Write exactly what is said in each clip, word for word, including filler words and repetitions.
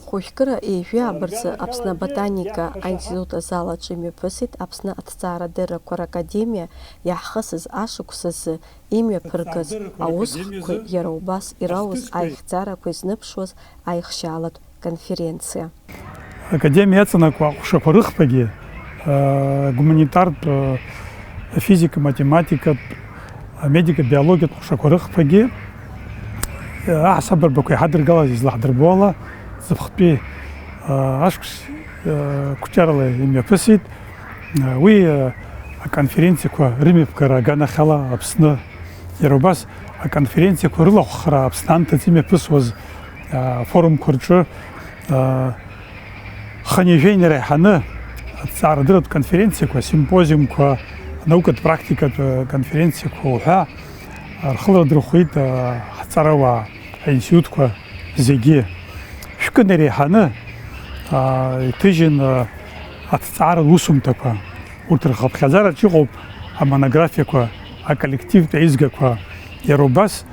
Хәышәкыра ҩажәи ааба рзы Аԥсны аботаника аинститут азал аҿы имҩаԥысит Аԥсны аҭҵаарадыррақәа ракадемиа иаҳхысыз ашықәс азы имҩаԥыргаз аусхкқәеи иара убас ирауз аихьӡарақәеи зныбшуаз аихшьаалатә конференциа. Академиа иаҵанакуа аҟәшақәа рыхԥагьы, гуманитартә, физика-математикатә, амедика-биологиатә ҟәшақәа рыхԥагьы, аҳасабарбақәа иҳадыргалаз излаҳдырбо ала, зыԥхтәи ашықәс қәҿиарала имҩаԥысит. Уи аконференциақәа рымҩаԥгара аганахьала Аԥсны, иара убас аконференциақәа рылахәхара Аԥсны анҭыҵ имҩаԥысуаз афорумқәа рҿы, хынҩажәа инареиҳаны аҭҵаарадырратә конференциақәа, симпозиумқәа, анаукатә практикатә конференциақәа уҳәа рхылара дырхәеит ҳҵарауаа, аинститутқәа зегьы. Шәкы инареиҳаны иҭыжьын аҭҵааратә усумҭақәа. Урҭ рхыԥхьаӡараҿ иҟоуп амонографиақәа, аколлективтә еизгақәа, иара убас,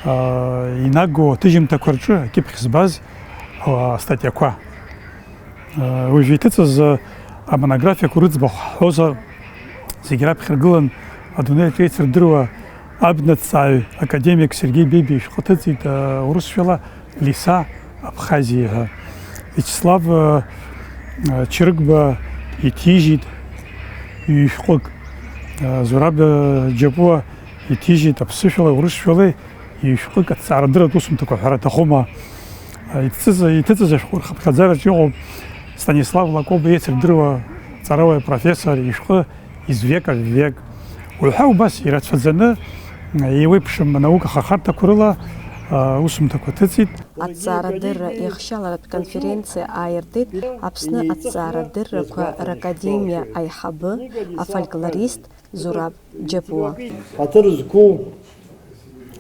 а, инагоу аҭыжьымҭақәа рҿы акьыԥхь збаз, а, астатиақәа. А, уажә иҭыҵыз, а, амонографиақәа рыӡбахә ҳҳәозар, зегь раԥхьа иргылан адунеи аҿы еицырдыруа абнаҭҵааҩ академик Сергеи Бебиа ишәҟәы ҭыҵит, а, урысшәала Лиса Абхазиа ҳәа. Виачеслав, а, а, Чырыгба иҭижьит ҩ-шәҟәык. А, Зураб, а, Џьапуа иҭижьит аԥсышәала, урысшәалеи ҩ-шәҟәык аҭҵаарадырратә усумҭақәа ҳәара аҭахума. А, иҭҵыз, иҭыҵыз ашәҟәы рхыԥхьаӡараҿ иҟоуп Станислав Лакоба еицырдыруа ҵарауаҩ профессор ишәҟәы «Из века в век». Уҳәа убас ирацәаӡаны, еиуеиԥшым анаука хырхарҭақәа рыла, а, усумҭақәа ҭыҵит. Аҭҵаарадырра еихшьаларатә конференциа ааиртит Аԥсны аҭҵаарадыррақәа ракадемиа аиҳабы, афольклорист Зураб Џьапуа. Ҳаҭыр зқәу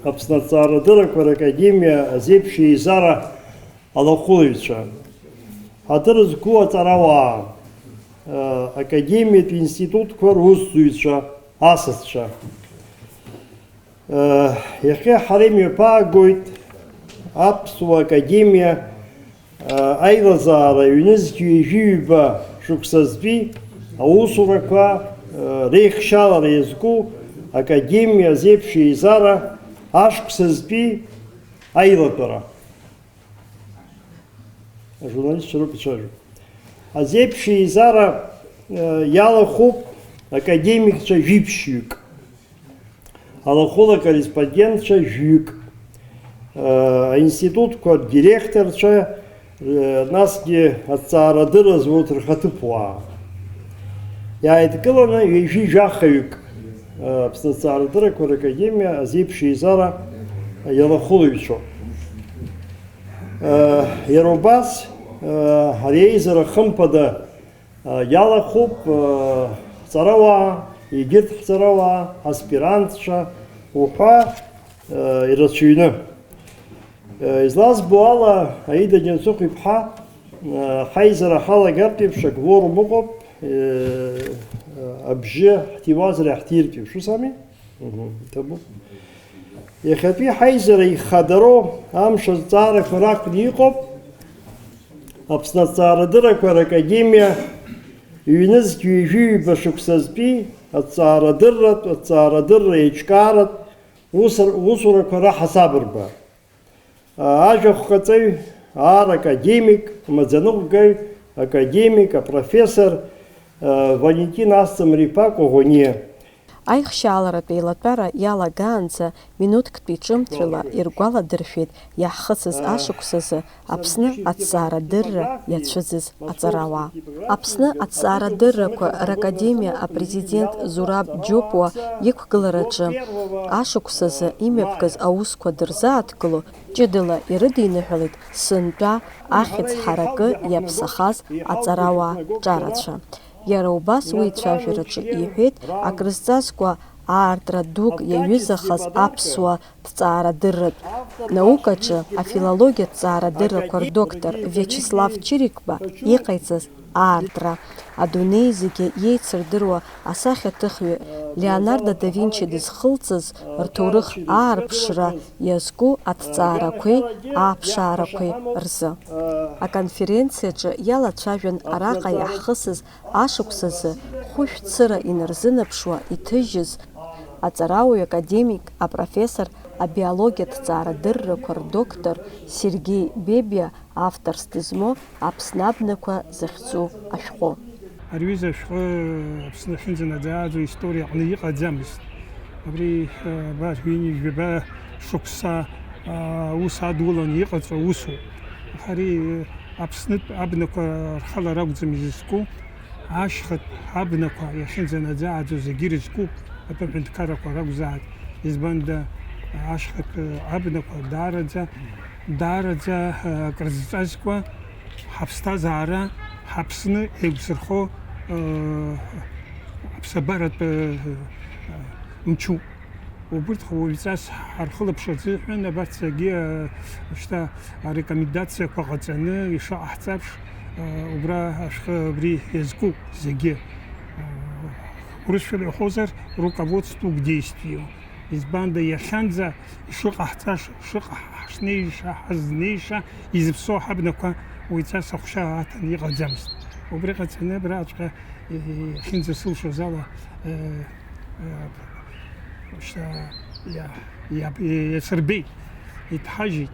Аԥсны аҭҵаарадыррақәа ракадемиа азеиԥш еизара алахәылаҩцәа, ҳаҭыр зқәу аҵарауаа, академиатә институтқәа русзуҩцәа, асасцәа. Иахьа ҳара имҩаԥаагоит Аԥсуа Академиа аилазаара ҩнызқь ҩажәи ҩба шықәсазтәи аусурақәа реихшьалара иазку Академиа азеиԥш еизара ашықәсазтәи аилатәара. Ажурналистцәа роуп ицәажәо. Азеиԥш еизара, э, иалахәуп академикцәа жәиԥшьҩык, алахәыла акорреспондентцәа жәҩык, э, аинститутқәа рдиректорцәа, э, насгьы аҭҵаарадырра зуа урҭ рхаҭыԥуаа. Иааидкыланы ҩажәи жәахаҩык, э, Аԥсны аҭҵаарадыррақәа ракадемиа азеиԥш еизара иалахәылаҩцәоуп. Иара убас, ари аизара хымԥада иалахәуп ҳҵарауаа, егьырҭ ҳҵарауаа, аспирантцәа уҳәа ирацәаҩны. Излазбо ала, Аида Џьансыхә-иԥҳа, ҳаизара ҳалагартә еиԥш акворум ыҟоуп, абжьы ҳҭиуазар иаҳҭиртә еиԥш, ус ами? Мгм, иҭабуп. Иахьатәи ҳаизара ихадароу амш азҵаарақәа ракәны иҟоуп Аԥсны аҭҵаарадыррақәа ракадемиа ҩнызқь ҩажәи ҩба шықәсазтәи аҭҵаарадырратә, аҭҵаарадырра еиҿкааратә усур-, усурақәа раҳасабырба. Ажәахәҟаҵаҩ, аар академик, амаӡаныҟәгаҩ, академик, апрофессор, Валентин Асҭамыр-иԥа Коӷониа. Аихшьааларатә еилатәара иалагаанӡа минуҭктәи ҿымҭрала иргәаладыршәеит иаҳхысыз ашықәс азы Аԥсны аҭҵаарадырра иацәыӡыз аҵарауаа. Аԥсны аҭҵаарадыррақәа ракадемиа апрезидент Зураб Џьопуа иқәгылараҿы ашықәс азы имҩаԥгаз аусқәа дырзааҭгыло, ҷыдала ирыдиныҳәалеит сынтәа ахьӡ ҳаракы иаԥсахаз аҵарауаа ҿарацәа. Иара убас уи ицәажәараҿы иҳәеит, акрызҵазкуа аартра дук иаҩызахаз аԥсуа ҭҵаарадырратә наукаҿы афилологиатә ҭҵаарадыррақәа рдоктор Виачеслав Чирикба иҟаиҵаз аартра, адунеи зегьы иеицырдыруа асахьаҭыхҩы Леонардо да Винчи дызхылҵыз рҭоурых аарԥшра иазку аҭҵаарақәеи ааԥшаарақәеи рзы. Аконференциаҿы иалацәажәан араҟа иаҳхысыз ашықәсазы хәышәцыра инарзынаԥшуа иҭыжьыз аҵарауаҩ академик, апрофессор, абиологиатә ҭҵаарадыррақәа рдоктор Сергеи Бебиа авторс дызмоу Аԥсны абнақәа захьӡу ашәҟәы. Ари аҩыза ашәҟәы Аԥсны ахьынӡанаӡааӡо история аҟны иҟаӡамызт. Абри, э, абар, ҩынҩажәаба шықәса, а, аус адулан иҟаҵоу усуп. Аха ари, э, Аԥснытә абнақәа рхала ракәӡам изызку, ашьхатә абнақәа иахьынӡанаӡааӡо зегьы ирызкуп, атәым ҳәынҭқаррақәа ракәзааит. Избанда, ашьхатә абнақәа даараӡа, даараӡа, э, акрызҵазкуа ҳаԥсҭазаара, ҳаԥсны еиқәзырхо, э, аԥсабаратә, э, э, мчуп. Убырҭ уаҩҵас ҳархылаԥшырц азыҳәан, абарҭ зегьы, э, шьҭа арекомендациақәа ҟаҵаны ишыҟаҳҵаԥш, э, убра ашәҟәы абри иазкуп зегьы. Э, урысшәала иҳәозар, руководство к действию. Избанда иахьанӡа ишыҟаҳҵаша, шыҟаҳ-, ҳашнеиша, ҳазнеиша, изыԥсоу ҳабнақәа уаҩҵас ахәшьа аҭан иҟаӡамызт. Убри ҟаҵаны абраҵәҟьа, э, иахьынӡасылшоз ала, э, э, шьҭа иа-, иа-, иасырбеит, иҭҳажьит.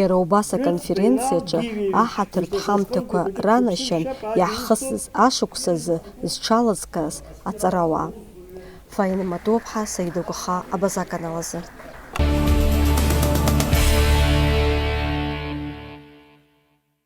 Иара убас аконференциаҿы аҳаҭыртә ҳамҭақәа ранашьан иаҳхысыз ашықәсазы зҽалазкааз аҵарауаа. Фаина Матуаԥҳа, Саида Гәахаа, Абаза аканалазы.